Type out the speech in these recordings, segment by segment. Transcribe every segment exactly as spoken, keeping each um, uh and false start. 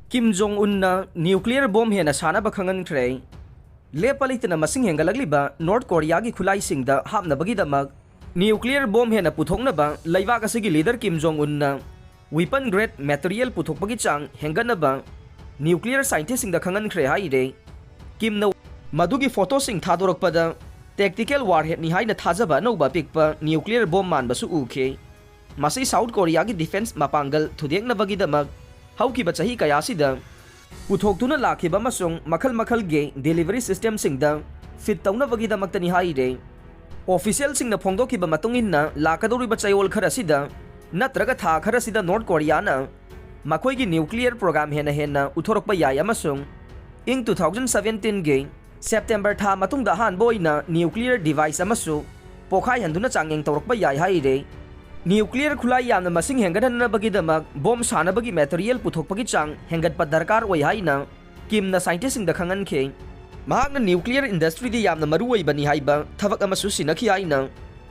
ꯀꯤꯝ ꯖꯣꯡ ꯎꯟꯅ nuclear bomb ꯍꯦꯟꯅ ꯁꯥꯅꯕ ꯈꯪꯍꯟꯈ꯭ꯔꯦ꯫ ꯂꯦꯞꯄ ꯂꯩꯇꯅ ꯃꯁꯤꯡ ꯍꯦꯟꯒꯠꯂꯛꯂꯤꯕ ꯅꯣꯔꯠ ꯀꯣꯔꯤꯌꯥꯒꯤ ꯈꯨꯠꯂꯥꯏꯁꯤꯡꯗ ꯍꯥꯞꯅꯕꯒꯤꯗꯃꯛ ꯅ꯭ꯌꯨꯀ꯭ꯂꯤꯌꯔ ꯕꯣꯝ ꯍꯦꯟꯅ ꯄꯨꯊꯣꯛꯅꯕ ꯂꯩꯕꯥꯛ ꯑꯁꯤꯒꯤ ꯂꯤꯗꯔ ꯀꯤꯝ ꯖꯣꯡ ꯎꯟꯅ ꯋꯤꯄꯟ ꯒ꯭ꯔꯦꯗ ꯃꯦꯇꯔꯤꯌꯦꯜ ꯄꯨꯊꯣꯛꯄꯒꯤ ꯆꯥꯡ ꯍꯦꯟꯒꯠꯅꯕ ꯅ꯭ꯌꯨꯀ꯭ꯂꯤꯌꯔ ꯁꯥꯏꯟꯇꯤꯁꯁꯤꯡꯗ ꯈꯪꯍꯟꯈ꯭ꯔꯦ ꯍꯥꯏꯔꯦ꯫ ꯀꯤꯝꯅ ꯃꯗꯨꯒꯤ ꯐꯣꯇꯣꯁꯤꯡ ꯊꯥꯗꯣꯔꯛꯄꯗ ꯇꯦꯛꯇꯤꯀꯦꯜ ꯋꯥꯔꯍꯦꯗꯅꯤ ꯍꯥꯏꯅ ꯊꯥꯖꯕ ꯑꯅꯧꯕ ꯑꯄꯤꯛꯄ ꯅ꯭ꯌꯨꯀ꯭ꯂꯤꯌꯔ ꯕꯣꯝ ꯃꯥꯟꯕꯁꯨ ꯎꯈꯤ꯫ ꯃꯁꯤ ꯁꯥꯎꯠ ꯀꯣꯔꯤꯌꯥꯒꯤ ꯗꯤꯐꯦꯟꯁ ꯃꯄꯥꯡꯒꯜ ꯊꯨꯗꯦꯛꯅꯕꯒꯤꯗꯃꯛ ꯍꯧꯈꯤꯕ ꯆꯍꯤ ꯀꯌꯥꯁꯤꯗ ꯄꯨꯊꯣꯛꯇꯨꯅ ꯂꯥꯛꯈꯤꯕ ꯑꯃꯁꯨꯡ ꯃꯈꯜ ꯃꯈꯜꯒꯤ ꯗꯦꯂꯤꯚꯔꯤ ꯁꯤꯁꯇꯦꯝꯁꯤꯡꯗ ꯐꯤꯠ ꯇꯧꯅꯕꯒꯤꯗꯃꯛꯇꯅꯤ ꯍꯥꯏꯔꯦ꯫ ꯑꯣꯐꯤꯁꯤꯌꯦꯜꯁꯤꯡꯅ ꯐꯣꯡꯗꯣꯛꯈꯤꯕ ꯃꯇꯨꯡ ꯏꯟꯅ, ꯂꯥꯛꯀꯗꯧꯔꯤꯕ ꯆꯌꯣꯜ ꯈꯔꯁꯤꯗ ꯅꯠꯇ꯭ꯔꯒ ꯊꯥ ꯈꯔꯁꯤꯗ ꯅꯣꯔꯠ ꯀꯣꯔꯤꯌꯥꯅ ꯃꯈꯣꯏꯒꯤ ꯅ꯭ꯌꯨꯀ꯭ꯂꯤꯌꯔ ꯄ꯭ꯔꯣꯒ꯭ꯔꯥꯝ ꯍꯦꯟꯅ ꯍꯦꯟꯅ ꯎꯠꯊꯣꯔꯛꯄ ꯌꯥꯏ ꯑꯃꯁꯨꯡ ꯏꯪ ꯇꯨ ꯊꯥꯎꯖꯟ ꯁꯚꯦꯟꯇꯤꯟꯒꯤ ꯁꯦꯞꯇꯦꯝꯕꯔ ꯊꯥ ꯃꯇꯨꯡꯗ ꯑꯍꯥꯟꯕ ꯑꯣꯏꯅ ꯅ꯭ꯌꯨꯀ꯭ꯂꯤꯌꯔ ꯗꯤꯚꯥꯏꯁ ꯑꯃꯁꯨ ꯄꯣꯈꯥꯏꯍꯟꯗꯨꯅ ꯆꯥꯡꯌꯦꯡ ꯇꯧꯔꯛꯄ ꯌꯥꯏ ꯍꯥꯏꯔꯦ꯫ ꯅ꯭ꯌꯨꯀ꯭ꯂꯤꯌꯔ ꯈꯨꯠꯂꯥꯏ ꯌꯥꯝꯅ ꯃꯁꯤꯡ ꯍꯦꯟꯒꯠꯍꯟꯅꯕꯒꯤꯗꯃꯛ ꯕꯣꯝ ꯁꯥꯅꯕꯒꯤ ꯃꯦꯇꯔꯤꯌꯦꯜ ꯄꯨꯊꯣꯛꯄꯒꯤ ꯆꯥꯡ ꯍꯦꯟꯒꯠꯄ ꯗꯔꯀꯥꯔ ꯑꯣꯏ ꯍꯥꯏꯅ ꯀꯤꯝꯅ ꯁꯥꯏꯟꯇꯤꯁꯁꯤꯡꯗ ꯈꯪꯍꯟꯈꯤ꯫ ꯃꯍꯥꯛꯅ ꯅ꯭ꯌꯨꯀ꯭ꯂꯤꯌꯔ ꯏꯟꯗꯁꯇ꯭ꯔꯤꯗꯤ ꯌꯥꯝꯅ ꯃꯔꯨ ꯑꯣꯏꯕꯅꯤ ꯍꯥꯏꯕ ꯊꯕꯛ ꯑꯃꯁꯨ ꯁꯤꯟꯅꯈꯤ ꯍꯥꯏꯅ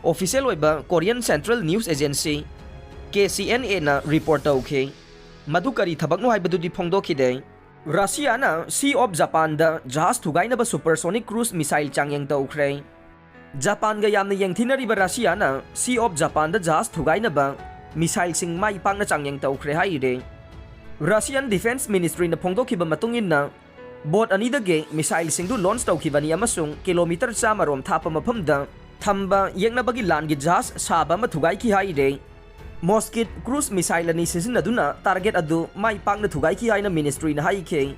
ꯑꯣꯐꯤꯁꯤꯌꯦꯜ ꯑꯣꯏꯕ Korean central news agency, K C and ꯑꯦꯅ ꯔꯤꯄꯣꯔꯠ ꯇꯧꯈꯤ꯫ ꯃꯗꯨ ꯀꯔꯤ ꯊꯕꯛꯅꯣ ꯍꯥꯏꯕꯗꯨꯗꯤ ꯐꯣꯡꯗꯣꯛꯈꯤꯗꯦ꯫ ꯔꯁꯤꯌꯥꯅ ꯁꯤ ꯑꯣꯐ ꯖꯄꯥꯟꯗ ꯖꯍꯥꯖ ꯊꯨꯒꯥꯏꯅꯕ ꯁꯨꯄꯔꯁꯣꯅꯤꯛ ꯀ꯭ꯔꯨꯖ ꯃꯤꯁꯥꯏꯜ ꯆꯥꯡꯌꯦꯡ ꯇꯧꯈ꯭ꯔꯦ꯫ ꯖꯄꯥꯟꯒ ꯌꯥꯝꯅ ꯌꯦꯡꯊꯤꯅꯔꯤꯕ ꯔꯁꯤꯌꯥꯅ ꯁꯤ ꯑꯣꯐ ꯖꯄꯥꯟꯗ ꯖꯍꯥꯖ ꯊꯨꯒꯥꯏꯅꯕ ꯃꯤꯁꯥꯏꯜꯁꯤꯡ ꯃꯥꯏ ꯄꯥꯛꯅ ꯆꯥꯡꯌꯦꯡ ꯇꯧꯈ꯭ꯔꯦ ꯍꯥꯏꯔꯦ꯫ ꯔꯁꯤꯌꯟ ꯗꯤꯐꯦꯟꯁ ꯃꯤꯅꯤꯁꯇ꯭ꯔꯤꯅ ꯐꯣꯡꯗꯣꯛꯈꯤꯕ ꯃꯇꯨꯡ ꯏꯟꯅ, ꯕꯣꯠ ꯑꯅꯤꯗꯒꯤ ꯃꯤꯁꯥꯏꯜꯁꯤꯡꯗꯨ ꯂꯣꯟꯆ ꯇꯧꯈꯤꯕꯅꯤ ꯑꯃꯁꯨꯡ ꯀꯤꯂꯣꯃꯤꯇꯔ ꯆꯥꯝꯃ ꯔꯣꯝ ꯊꯥꯞꯄ ꯃꯐꯝꯗ ꯊꯝꯕ ꯌꯦꯛꯅꯕꯒꯤ ꯂꯥꯟꯒꯤ ꯖꯍꯥꯖ ꯁꯥꯕ ꯑꯃ ꯊꯨꯒꯥꯏꯈꯤ ꯍꯥꯏꯔꯦ꯫ ꯃꯣꯁꯀꯤꯠ ꯀ꯭ꯔꯨꯖ ꯃꯤꯁꯥꯏꯜ ꯑꯅꯤ ꯁꯤꯖꯤꯟꯅꯗꯨꯅ ꯇꯥꯔꯒꯦꯠ ꯑꯗꯨ ꯃꯥꯏ ꯄꯥꯛꯅ ꯊꯨꯒꯥꯏꯈꯤ ꯍꯥꯏꯅ ꯃꯤꯅꯤꯁꯇ꯭ꯔꯤꯅ ꯍꯥꯏꯈꯤ꯫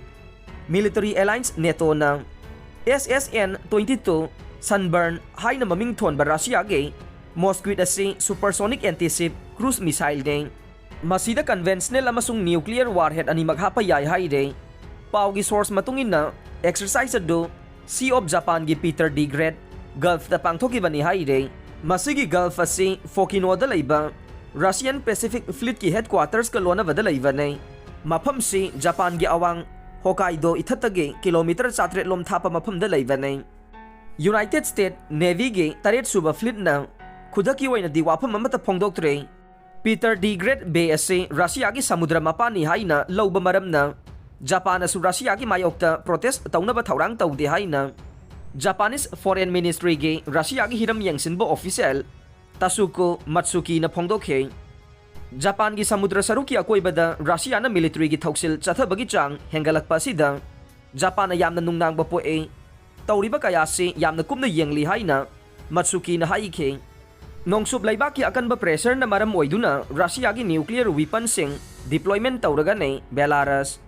ꯃꯤꯂꯤꯇꯔꯤ ꯑꯦꯂꯥꯏꯟꯁ ꯅꯦꯇꯣꯅ S S N twenty two Sunburn ꯍꯥꯏꯅ ꯃꯃꯤꯡ ꯊꯣꯟꯕ ꯔꯁꯤꯌꯥꯒꯤ ꯃꯣꯁꯀ꯭ꯋꯤꯠ ꯑꯁꯤ ꯁꯨꯄꯔꯁꯣꯅꯤꯛ ꯑꯦꯟꯇꯤꯁꯤꯞ ꯀ꯭ꯔꯨꯖ ꯃꯤꯁꯥꯏꯜꯅꯤ꯫ ꯃꯁꯤꯗ ꯀꯟꯚꯦꯟꯁꯅꯦꯜ ꯑꯃꯁꯨꯡ ꯅ꯭ꯌꯨꯀ꯭ꯂꯤꯌꯔ ꯋꯥꯔꯍꯦꯗ ꯑꯅꯤꯃꯛ ꯍꯥꯞꯄ ꯌꯥꯏ ꯍꯥꯏꯔꯦ꯫ ꯄꯥꯎꯒꯤ ꯁꯣꯔꯁ ꯃꯇꯨꯡ ꯏꯟꯅ, ꯑꯦꯛꯁꯔꯁꯥꯏꯖ ꯑꯗꯨ ꯁꯤ ꯑꯣꯐ ꯖꯄꯥꯟꯒꯤ ꯄꯤꯇꯔ ꯗꯤ ꯒ꯭ꯔꯦꯠ ꯒꯜꯐꯇ ꯄꯥꯡꯊꯣꯛꯈꯤꯕꯅꯤ ꯍꯥꯏꯔꯦ꯫ ꯃꯁꯤꯒꯤ ꯒꯜꯐ ꯑꯁꯤ ꯐꯣꯀꯤꯅꯣꯗ ꯂꯩꯕ ꯔꯁꯤꯌꯟ ꯄꯦꯁꯤꯐꯤꯛ ꯐ꯭ꯂꯤꯠꯀꯤ ꯍꯦꯗꯀ꯭ꯋꯥꯇꯔꯁꯀ ꯂꯣꯟꯅꯕꯗ ꯂꯩꯕꯅꯤ꯫ ꯃꯐꯝꯁꯤ ꯖꯄꯥꯟꯒꯤ ꯑꯋꯥꯡ ꯍꯣꯀꯥꯏꯗꯣ ꯏꯊꯠꯇꯒꯤ ꯀꯤꯂꯣꯃꯤꯇꯔ ꯆꯥꯇ꯭ꯔꯦꯠ ꯂꯣꯝ ꯊꯥꯞꯄ ꯃꯐꯝꯗ ꯂꯩꯕꯅꯤ꯫ ꯌꯨꯅꯥꯏꯇꯦꯗ ꯁ꯭ꯇꯦꯠ ꯅꯦꯚꯤꯒꯤ ꯇꯔꯦꯠ ꯁꯨꯕ ꯐ꯭ꯂꯤꯠꯅ ꯈꯨꯗꯛꯀꯤ ꯑꯣꯏꯅꯗꯤ ꯋꯥꯐꯝ ꯑꯃꯠꯇ ꯐꯣꯡꯗꯣꯛꯇ꯭ꯔꯤ꯫ ꯄꯤꯇꯔ ꯗꯤ ꯒ꯭ꯔꯦꯠ ꯕꯦ ꯑꯁꯤ ꯔꯁꯤꯌꯥꯒꯤ ꯁꯃꯨꯗ꯭ꯔ ꯃꯄꯥꯟꯅꯤ ꯍꯥꯏꯅ ꯂꯧꯕ ꯃꯔꯝꯅ, ꯖꯄꯥꯟꯅꯁꯨ ꯔꯁꯤꯌꯥꯒꯤ ꯃꯥꯌꯣꯛꯇ protest ꯇꯧꯅꯕ ꯊꯧꯔꯥꯡ ꯇꯧꯗꯦ ꯍꯥꯏꯅ Japanese Foreign Ministryꯒꯤ ꯔꯁꯤꯌꯥꯒꯤ ꯍꯤꯔꯝ ꯌꯦꯡꯁꯤꯟꯕ official Tasuku Matsukina ꯐꯣꯡꯗꯣꯛꯈꯤ꯫ ꯖꯄꯥꯟꯒꯤ ꯁꯃꯨꯗ꯭ꯔ ꯁꯔꯨꯛꯀꯤ ꯑꯀꯣꯏꯕꯗ ꯔꯁꯤꯌꯥꯅ militaryꯒꯤ ꯊꯧꯁꯤꯜ ꯆꯠꯊꯕꯒꯤ ꯆꯥꯡ ꯍꯦꯟꯒꯠꯂꯛꯄ ꯑꯁꯤꯗ ꯖꯄꯥꯟꯅ ꯌꯥꯝꯅ ꯅꯨꯡꯅꯥꯡꯕ ꯄꯣꯛꯏ꯫ ꯇꯧꯔꯤꯕ ꯀꯌꯥꯁꯤ ꯌꯥꯝꯅ ꯀꯨꯞꯅ ꯌꯦꯡꯂꯤ ꯍꯥꯏꯅ ꯃꯠꯁꯨꯀꯤꯅ ꯍꯥꯏꯈꯤ꯫ ꯅꯣꯡꯆꯨꯞ ꯂꯩꯕꯥꯛꯀꯤ ꯑꯀꯟꯕ pressureꯅ ꯃꯔꯝ ꯑꯣꯏꯗꯨꯅ ꯔꯁꯤꯌꯥꯒꯤ nuclear weaponꯁꯤꯡ deployment ꯇꯧꯔꯒꯅꯤ ꯕꯦꯂꯥꯔꯁ꯫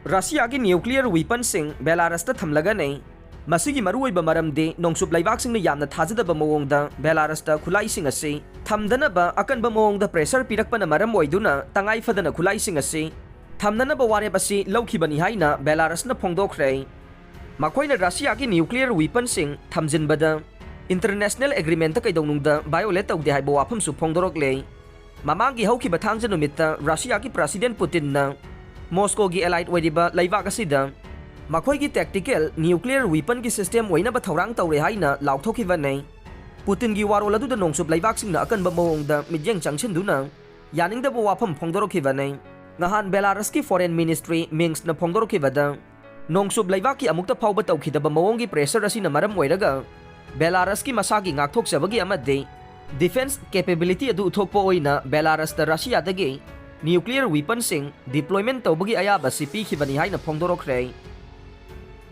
ꯔꯁꯤꯌꯥꯒꯤ nuclear weaponꯁꯤꯡ ꯕꯦꯂꯥꯔꯁꯇ ꯊꯝꯂꯒꯅꯤ꯫ ꯃꯁꯤꯒꯤ ꯃꯔꯨꯑꯣꯏꯕ ꯃꯔꯝꯗꯤ ꯅꯣꯡꯆꯨꯞ ꯂꯩꯕꯥꯛꯁꯤꯡꯅ ꯌꯥꯝꯅ ꯊꯥꯖꯗꯕ ꯃꯑꯣꯡꯗ ꯕꯦꯂꯥꯔꯁꯇ ꯈꯨꯠꯂꯥꯏꯁꯤꯡ ꯑꯁꯤ ꯊꯝꯗꯅꯕ ꯑꯀꯟꯕ ꯃꯑꯣꯡꯗ pressure ꯄꯤꯔꯛꯄꯅ ꯃꯔꯝ ꯑꯣꯏꯗꯨꯅ ꯇꯉꯥꯏ ꯐꯗꯅ ꯈꯨꯠꯂꯥꯏꯁꯤꯡ ꯑꯁꯤ ꯊꯝꯅꯅꯕ ꯋꯥꯔꯦꯞ ꯑꯁꯤ ꯂꯧꯈꯤꯕꯅꯤ ꯍꯥꯏꯅ ꯕꯦꯂꯥꯔꯁꯅ ꯐꯣꯡꯗꯣꯛꯈ꯭ꯔꯦ꯫ ꯃꯈꯣꯏꯅ ꯔꯁꯤꯌꯥꯒꯤ nuclear weaponꯁꯤꯡ ꯊꯝꯖꯤꯟꯕꯗ international agreementꯇ ꯀꯩꯗꯧꯅꯨꯡꯗ violate ꯇꯧꯗꯦ ꯍꯥꯏꯕ ꯋꯥꯐꯝꯁꯨ ꯐꯣꯡꯗꯣꯔꯛꯂꯦ꯫ ꯃꯃꯥꯡꯒꯤ ꯍꯧꯈꯤꯕ ꯊꯥꯡꯖ ꯅꯨꯃꯤꯠꯇ ꯔꯁꯤꯌꯥꯒꯤ President Putinꯅ ꯃꯣꯁꯀꯣꯒꯤ allied ꯑꯣꯏꯔꯤꯕ ꯂꯩꯕꯥꯛ ꯑꯁꯤꯗ ꯃꯈꯣꯏꯒꯤ tactical nuclear weaponꯒꯤ system ꯑꯣꯏꯅꯕ ꯊꯧꯔꯥꯡ ꯇꯧꯔꯦ ꯍꯥꯏꯅ ꯂꯥꯎꯊꯣꯛꯈꯤꯕꯅꯤ꯫ ꯄꯨꯇꯤꯟꯒꯤ ꯋꯥꯔꯣꯜ ꯑꯗꯨꯗ ꯅꯣꯡꯆꯨꯞ ꯂꯩꯕꯥꯛꯁꯤꯡꯅ ꯑꯀꯟꯕ ꯃꯑꯣꯡꯗ ꯃꯤꯠꯌꯦꯡ ꯆꯪꯁꯤꯟꯗꯨꯅ ꯌꯥꯅꯤꯡꯗꯕ ꯋꯥꯐꯝ ꯐꯣꯡꯗꯣꯔꯛꯈꯤꯕꯅꯤ꯫ ꯅꯍꯥꯟ ꯕꯦꯂꯥꯔꯁꯀꯤ Foreign Ministry Minskꯅ ꯐꯣꯡꯗꯣꯔꯛꯈꯤꯕꯗ ꯅꯣꯡꯆꯨꯞ ꯂꯩꯕꯥꯛꯀꯤ ꯑꯃꯨꯛꯇ ꯐꯥꯎꯕ ꯇꯧꯈꯤꯗꯕ ꯃꯑꯣꯡꯒꯤ pressure ꯑꯁꯤꯅ ꯃꯔꯝ ꯑꯣꯏꯔꯒ ꯕꯦꯂꯥꯔꯁꯀꯤ ꯃꯁꯥꯒꯤ ꯉꯥꯛꯊꯣꯛꯆꯕꯒꯤ ꯑꯃꯗꯤ defence capability ꯑꯗꯨ ꯎꯠꯊꯣꯛꯄ ꯑꯣꯏꯅ ꯕꯦꯂꯥꯔꯁꯇ ꯔꯁꯤꯌꯥꯗꯒꯤ nuclear weaponꯁꯤꯡ deployment ꯇꯧꯕꯒꯤ ꯑꯌꯥꯕ ꯑꯁꯤ ꯄꯤꯈꯤꯕꯅꯤ ꯍꯥꯏꯅ ꯐꯣꯡꯗꯣꯔꯛꯈ꯭ꯔꯦ꯫